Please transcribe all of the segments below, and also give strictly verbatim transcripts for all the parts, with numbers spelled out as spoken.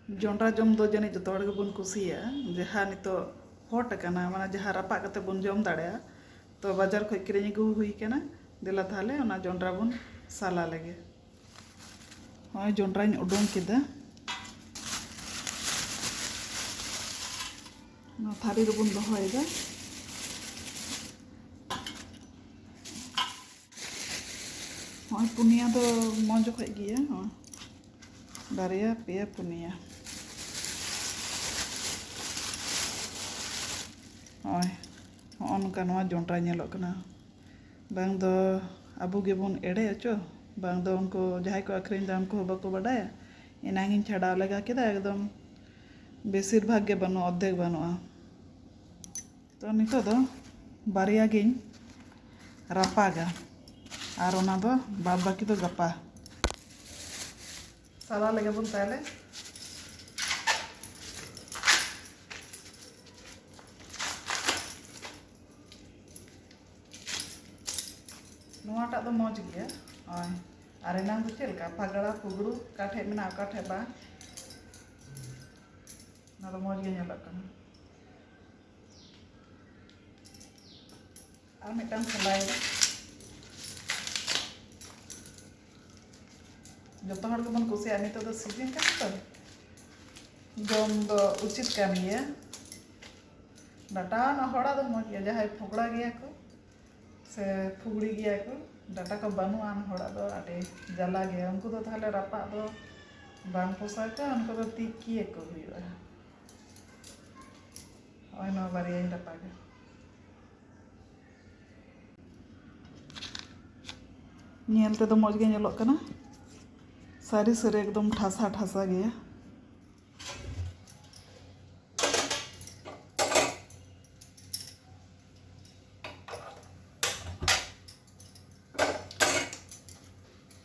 ᱡᱚᱱᱰᱨᱟ ᱡᱚᱢ ᱫᱚ ᱡᱟᱹᱱᱤᱡ ᱡᱚᱛᱚ ᱦᱚᱲ ᱜᱮᱵᱚᱱ ᱠᱩᱥᱤᱭᱟᱜᱼᱟ᱾ ᱡᱟᱦᱟᱸ ᱱᱤᱛᱚᱜ ᱦᱚᱴ ᱟᱠᱟᱱᱟ, ᱢᱟᱱᱮ ᱡᱟᱦᱟᱸ ᱨᱟᱯᱟᱜ ᱠᱟᱛᱮ ᱵᱚᱱ ᱡᱚᱢ ᱫᱟᱲᱮᱭᱟᱜᱼᱟ, ᱛᱚ ᱵᱟᱡᱟᱨ ᱠᱷᱚᱱ ᱠᱤᱨᱤᱧ ᱟᱹᱜᱩ ᱦᱩᱭ ᱟᱠᱟᱱᱟ᱾ ᱫᱮᱞᱟ ᱛᱟᱦᱞᱮ ᱚᱱᱟ ᱡᱚᱱᱰᱨᱟ ᱵᱚᱱ ᱥᱟᱞᱟ ᱞᱮᱜᱮ᱾ ᱱᱚᱜᱼᱚᱭ ᱡᱚᱱᱰᱨᱟᱧ ᱩᱰᱩᱝ ᱠᱮᱫᱟ, ᱱᱚᱣᱟ ᱛᱷᱟᱹᱨᱤ ᱨᱮᱵᱚᱱ ᱫᱚᱦᱚᱭᱮᱫᱟ᱾ ᱱᱚᱜᱼᱚᱭ ᱯᱩᱱᱭᱟ ᱫᱚ ᱢᱚᱡᱽ ᱚᱠᱚᱡ ᱜᱮᱭᱟ᱾ ᱱᱚᱜᱼᱚᱭ ᱵᱟᱨᱭᱟ, ᱯᱮᱭᱟ, ᱯᱩᱱᱭᱟ᱾ ᱱᱚᱜᱼᱚᱭ ᱱᱚᱜᱼᱚ ᱱᱚᱝᱠᱟ ᱱᱚᱣᱟ ᱡᱚᱱᱰᱨᱟ ᱧᱮᱞᱚᱜ ᱠᱟᱱᱟ᱾ ᱵᱟᱝ ᱫᱚ ᱟᱵᱚ ᱜᱮᱵᱚᱱ ᱮᱲᱮ ᱚᱪᱚ, ᱵᱟᱝ ᱫᱚ ᱩᱱᱠᱩ ᱡᱟᱦᱟᱸᱭ ᱠᱚ ᱟᱹᱠᱷᱨᱤᱧ ᱮᱫᱟ ᱩᱱᱠᱩ ᱦᱚᱸ ᱵᱟᱠᱚ ᱵᱟᱰᱟᱭᱟ᱾ ᱮᱱᱟᱝ ᱤᱧ ᱪᱷᱟᱰᱟᱣ ᱞᱮᱜᱟ ᱠᱮᱫᱟ, ᱮᱠᱫᱚᱢ ᱵᱮᱥᱤᱨ ᱵᱷᱟᱜᱽ ᱜᱮ ᱵᱟᱹᱱᱩᱜᱼᱟ, ᱚᱨᱫᱷᱮᱠ ᱵᱟᱹᱱᱩᱜᱼᱟ᱾ ᱛᱚ ᱱᱤᱛᱚᱜ ᱫᱚ ᱵᱟᱨᱭᱟ ᱜᱤᱧ ᱨᱟᱯᱟᱜᱟ, ᱟᱨ ᱚᱱᱟ ᱫᱚ ᱵᱟᱫ ᱵᱟᱹᱠᱤ ᱫᱚ ᱜᱟᱯᱟ᱾ ᱥᱟᱞᱟ ᱞᱮᱜᱮ ᱵᱚᱱ ᱛᱟᱦᱞᱮ᱾ ᱱᱚᱣᱟᱴᱟᱜ ᱫᱚ ᱢᱚᱡᱽ ᱜᱮᱭᱟ᱾ ᱦᱳᱭ, ᱟᱨ ᱮᱱᱟᱝ ᱫᱚ ᱪᱮᱫ ᱞᱮᱠᱟ ᱯᱷᱟᱜᱽᱲᱟ ᱯᱷᱩᱜᱽᱲᱩ ᱚᱠᱟ ᱴᱷᱮᱡ ᱢᱮᱱᱟᱜᱼᱟ ᱚᱠᱟ ᱴᱷᱮᱡ ᱵᱟᱝ, ᱚᱱᱟ ᱫᱚ ᱢᱚᱡᱽ ᱜᱮ ᱧᱮᱞᱚᱜ ᱠᱟᱱᱟ᱾ ᱟᱨ ᱢᱤᱫᱴᱟᱝ ᱥᱟᱞᱟᱭ ᱫᱟ᱾ ᱡᱚᱛᱚ ᱦᱚᱲ ᱜᱮᱵᱚᱱ ᱠᱩᱥᱤᱭᱟᱜᱼᱟ, ᱱᱤᱛᱚᱜ ᱫᱚ ᱥᱤᱡᱤᱱ ᱠᱟᱱᱟ ᱛᱚ, ᱡᱚᱢ ᱫᱚ ᱩᱪᱤᱛ ᱠᱟᱱ ᱜᱮᱭᱟ᱾ ᱰᱟᱴᱟ ᱟᱱ ᱦᱚᱲᱟᱜ ᱫᱚ ᱢᱚᱡᱽ ᱜᱮᱭᱟ, ᱡᱟᱦᱟᱸᱭ ᱯᱷᱚᱜᱽᱲᱟ ᱜᱮᱭᱟ ᱠᱚ ᱥᱮ ᱯᱷᱩᱜᱽᱲᱤ ᱜᱮᱭᱟ ᱠᱚ, ᱰᱟᱴᱟ ᱠᱚ ᱵᱟᱹᱱᱩᱜ ᱟᱱ ᱦᱚᱲᱟᱜ ᱫᱚ ᱟᱹᱰᱤ ᱡᱟᱞᱟ ᱜᱮᱭᱟ᱾ ᱩᱱᱠᱩ ᱫᱚ ᱛᱟᱦᱞᱮ ᱨᱟᱯᱟᱜ ᱫᱚ ᱵᱟᱝ ᱯᱚᱥᱟᱣ ᱠᱚᱣᱟ, ᱩᱱᱠᱩ ᱫᱚ ᱛᱤᱠᱤ ᱟᱠᱚ ᱦᱩᱭᱩᱜᱼᱟ᱾ ᱱᱚᱜᱼᱚᱭ ᱱᱚᱣᱟ ᱵᱟᱨᱭᱟᱧ ᱨᱟᱯᱟᱜᱟ᱾ ᱧᱮᱞ ᱛᱮᱫᱚ ᱢᱚᱡᱽ ᱜᱮ ᱧᱮᱞᱚᱜ ᱠᱟᱱᱟ, ᱥᱟᱹᱨᱤ ᱥᱟᱹᱨᱤ ᱮᱠᱫᱚᱢ ᱴᱷᱟᱥᱟ ᱴᱷᱟᱥᱟ ᱜᱮᱭᱟ᱾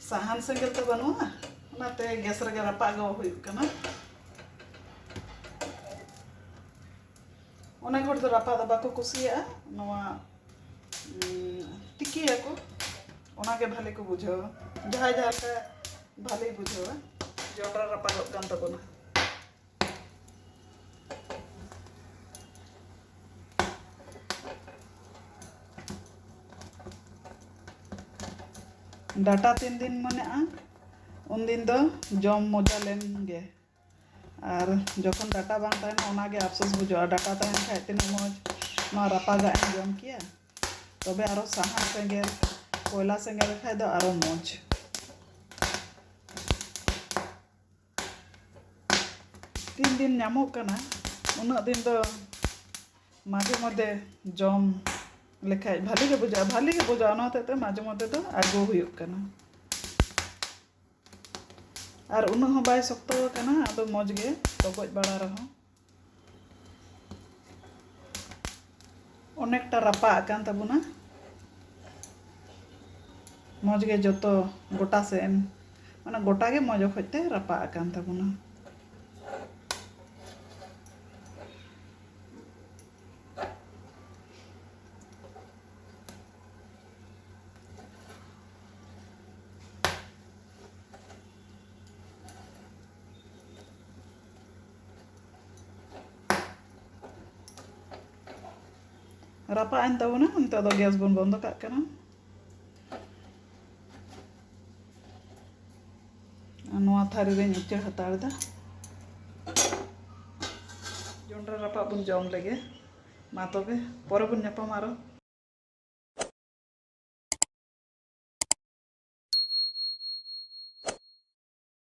ᱥᱟᱦᱟᱱ ᱥᱮᱸᱜᱮᱞ ᱫᱚ ᱵᱟᱹᱱᱩᱜᱼᱟ, ᱚᱱᱟᱛᱮ ᱜᱮᱥ ᱨᱮᱜᱮ ᱨᱟᱯᱟᱜ ᱜᱚ ᱦᱩᱭᱩᱜ ᱠᱟᱱᱟ᱾ ᱚᱱᱮᱠ ᱦᱚᱲ ᱫᱚ ᱨᱟᱯᱟᱜ ᱫᱚ ᱵᱟᱠᱚ ᱠᱩᱥᱤᱭᱟᱜᱼᱟ, ᱱᱚᱣᱟ, ᱩᱸ, ᱛᱤᱠᱤᱭᱟᱠᱚ, ᱚᱱᱟᱜᱮ ᱵᱷᱟᱞᱮ ᱠᱚ ᱵᱩᱡᱷᱟᱹᱣᱟ᱾ ᱡᱟᱦᱟᱸᱭ ᱡᱟᱦᱟᱸ ᱞᱮᱠᱟ ᱵᱷᱟᱞᱮᱭ ᱵᱩᱡᱷᱟᱹᱣᱟ᱾ ᱡᱚᱱᱰᱨᱟ ᱨᱟᱯᱟᱜᱚᱜ ᱠᱟᱱ ᱛᱟᱵᱚᱱᱟ᱾ ᱰᱟᱴᱟ ᱛᱤᱱ ᱫᱤᱱ ᱢᱮᱱᱟᱜᱼᱟ, ᱩᱱ ᱫᱤᱱ ᱫᱚ ᱡᱚᱢ ᱢᱚᱡᱟ ᱞᱮᱱ ᱜᱮ᱾ ᱟᱨ ᱡᱚᱠᱷᱚᱱ ᱰᱟᱴᱟ ᱵᱟᱝ ᱛᱟᱦᱮᱱᱟ, ᱚᱱᱟᱜᱮ ᱟᱯᱥᱳᱥ ᱵᱩᱡᱷᱟᱹᱜᱼᱟ᱾ ᱰᱟᱴᱟ ᱛᱟᱦᱮᱱ ᱠᱷᱟᱡ ᱛᱤᱱᱟᱹᱜ ᱢᱚᱡᱽ, ᱱᱚᱣᱟ ᱨᱟᱯᱟᱜᱟᱜ ᱮᱢ ᱡᱚᱢ ᱠᱮᱭᱟ᱾ ᱛᱚᱵᱮ ᱟᱨᱚ ᱥᱟᱦᱟᱱ ᱥᱮᱸᱜᱮᱞ, ᱠᱚᱭᱞᱟ ᱥᱮᱸᱜᱮᱞ ᱞᱮᱠᱷᱟᱡ ᱫᱚ ᱟᱨᱚ ᱢᱚᱡᱽ᱾ ᱛᱤᱱ ᱫᱤᱱ ᱧᱟᱢᱚᱜ ᱠᱟᱱᱟ, ᱩᱱᱟᱹᱜ ᱫᱤᱱ ᱫᱚ ᱢᱟᱡᱷᱮ ᱢᱚᱫᱽᱫᱷᱮ ᱡᱚᱢ ᱞᱮᱠᱷᱟᱡ ᱵᱷᱟᱞᱤ ᱜᱮ ᱵᱩᱡᱷᱟᱹᱜᱼᱟ, ᱵᱷᱟᱞᱤ ᱜᱮ ᱵᱩᱡᱷᱟᱹᱜᱼᱟ᱾ ᱚᱱᱟ ᱦᱚᱛᱮᱡ ᱛᱮ ᱢᱟᱡᱷᱮ ᱢᱚᱫᱽᱫᱷᱮ ᱫᱚ ᱟᱹᱜᱩ ᱦᱩᱭᱩᱜ ᱠᱟᱱᱟ᱾ ᱟᱨ ᱩᱱᱟᱹᱜ ᱦᱚᱸ ᱵᱟᱭ ᱥᱚᱠᱛᱚ ᱟᱠᱟᱱᱟ, ᱟᱫᱚ ᱢᱚᱡᱽ ᱜᱮ ᱛᱚᱜᱚᱡ ᱵᱟᱲᱟ ᱨᱮᱦᱚᱸ᱾ ᱚᱱᱮᱠᱴᱟ ᱨᱟᱯᱟᱜ ᱟᱠᱟᱱ ᱛᱟᱵᱚᱱᱟ᱾ ᱢᱚᱡᱽ ᱜᱮ ᱡᱚᱛᱚ ᱜᱚᱴᱟ ᱥᱮᱫ ᱮᱢ, ᱢᱟᱱᱮ ᱜᱚᱴᱟ ᱜᱮ ᱢᱚᱡᱽ ᱚᱠᱚᱡ ᱛᱮ ᱨᱟᱯᱟᱜ ᱟᱠᱟᱱ ᱛᱟᱵᱚᱱᱟ᱾ ᱨᱟᱯᱟᱜ ᱮᱱ ᱛᱟᱵᱚᱱᱟ, ᱱᱤᱛᱚᱜ ᱫᱚ ᱜᱮᱥ ᱵᱚᱱ ᱵᱚᱱᱫᱚ ᱠᱟᱜ ᱠᱟᱱᱟ᱾ ᱟᱨ ᱱᱚᱣᱟ ᱛᱷᱟᱹᱨᱤ ᱨᱮᱧ ᱩᱪᱟᱹᱲ ᱦᱟᱛᱟᱲ ᱮᱫᱟ᱾ ᱡᱚᱱᱰᱨᱟ ᱨᱟᱯᱟᱜ ᱵᱚᱱ ᱡᱚᱢ ᱞᱮᱜᱮ᱾ ᱢᱟ ᱛᱚᱵᱮ, ᱯᱚᱨᱮ ᱵᱚᱱ ᱧᱟᱯᱟᱢᱟ ᱟᱨᱚ᱾